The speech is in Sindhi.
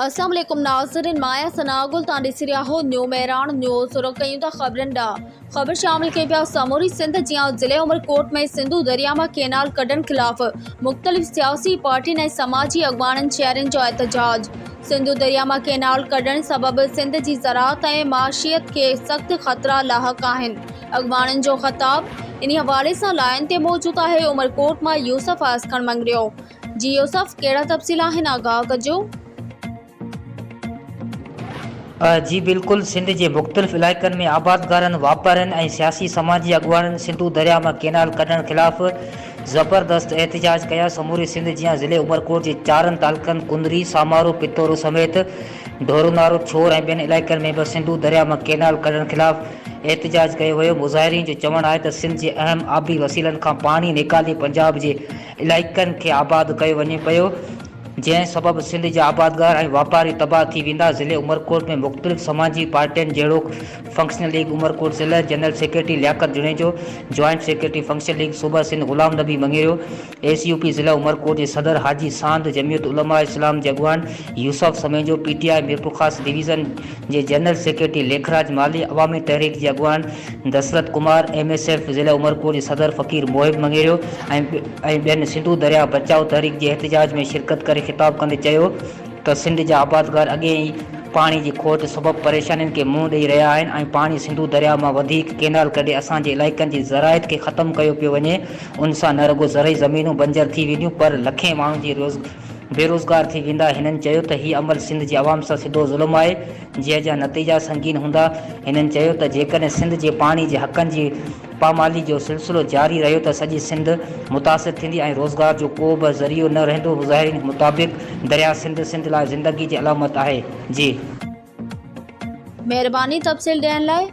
اسلام عليڪم ناظرين مان آهيان ثناء گل تان ڏسي رهيا هو نيو مهراڻ نيوز رخ ڪيون ٿا خبرن ڏانهن خبر شامل ڪيون پيا سموري سنڌ جيان ضلعي عمرڪوٽ ۾ سنڌو درياء مان ڪينال ڪڍڻ خلاف مختلف سياسي پارٽين ۽ سماجي اڳواڻن شهرين جو احتجاج سنڌو درياء مان ڪينال ڪڍڻ سبب سنڌ جي زراعت ۽ معاشيت کي سخت خطرا لاحق آهن اڳواڻن جو خطاب انهي حوالي سان لائين تي موجود آهي عمرڪوٽ مان يوسف آسکڻ مڱريو جي يوسف ڪهڙا تفصيل آهن آگاهه ڪجو. جي بلڪل سنڌ جي مختلف علائقن ۾ آبادگارن، واپارين ۽ سياسي سماجي اڳواڻن سنڌو درياء مان ڪينال ڪڍڻ خلاف زبردست احتجاج ڪيا، سموري سنڌ جيان ضلعي عمرڪوٽ جي چارن تعلقن ڪنري، سامارو، پتورو سميت ڍورونارو، ڇور ۽ ٻين علائقن ۾ به سنڌو درياء مان ڪينال ڪڍڻ خلاف احتجاج ڪيو ويو، مظاهرين جو چوڻ آهي ته سنڌ جي اهم آبي وسيلن کان پاڻي نيڪالي پنجاب جي علائقن کي آباد ڪيو وڃي پيو، جنهن سبب سنڌ جا آبادگار ۽ واپاري تباهه ٿي ويندا، ضلعي عمرڪوٽ ۾ مختلف سماجي پارٽين جهڙوڪ فنڪشنل ليگ عمرڪوٽ ضلع general secretary Liaquat Junejo, joint secretary functional league صوبه Sindh Ghulam Nabi Mangrio, S U P ضلع عمرڪوٽ جي صدر حاجي ساند، جمعيت علماء اسلام جي اڳواڻ Yousuf Samejo, P T I Mirpurkhas division جي جنرل سيڪريٽري ليکراج مالهي، عوامي تحريڪ جي اڳواڻ Dashrath Kumar, M S F ضلع عمرڪوٽ جي صدر فقير محب مڱيريو ۽ ٻين سنڌو درياء بچاء تحريڪ جي احتجاج ۾ شرڪت ڪري خطاب ڪندي چيو ته سنڌ جا آبادگار اڳي ئي پاڻي جي کوٽ سبب پريشانين کي منهن ڏئي رهيا آهن ۽ پاڻي سنڌو درياء مان وڌيڪ ڪينال ڪڍي اسان جي علائقن جي زراعت کي ختم ڪيو پيو وڃي ان سان نه رڳو زرعي زمينون بنجر ٿي وينديون پر لکين ماڻهن جي بيروزگار ٿي ويندا، هنن چيو ته هي عمل سنڌ جي عوام سان سڌو ظلم آهي، جنهن جا نتيجا سنگين هوندا، هنن چيو ته جيڪڏهن سنڌ جي پاڻي جي حقن جي پامالي جو سلسلو جاري رهيو ته سڄي سنڌ متاثر ٿيندي ۽ روزگار جو ڪو به ذريعو نه رهندو، مظاهرين مطابق درياء سنڌ سنڌ لاء زندگي جي علامت آهي، جي. مهرباني تفصيل ڏيڻ لاء.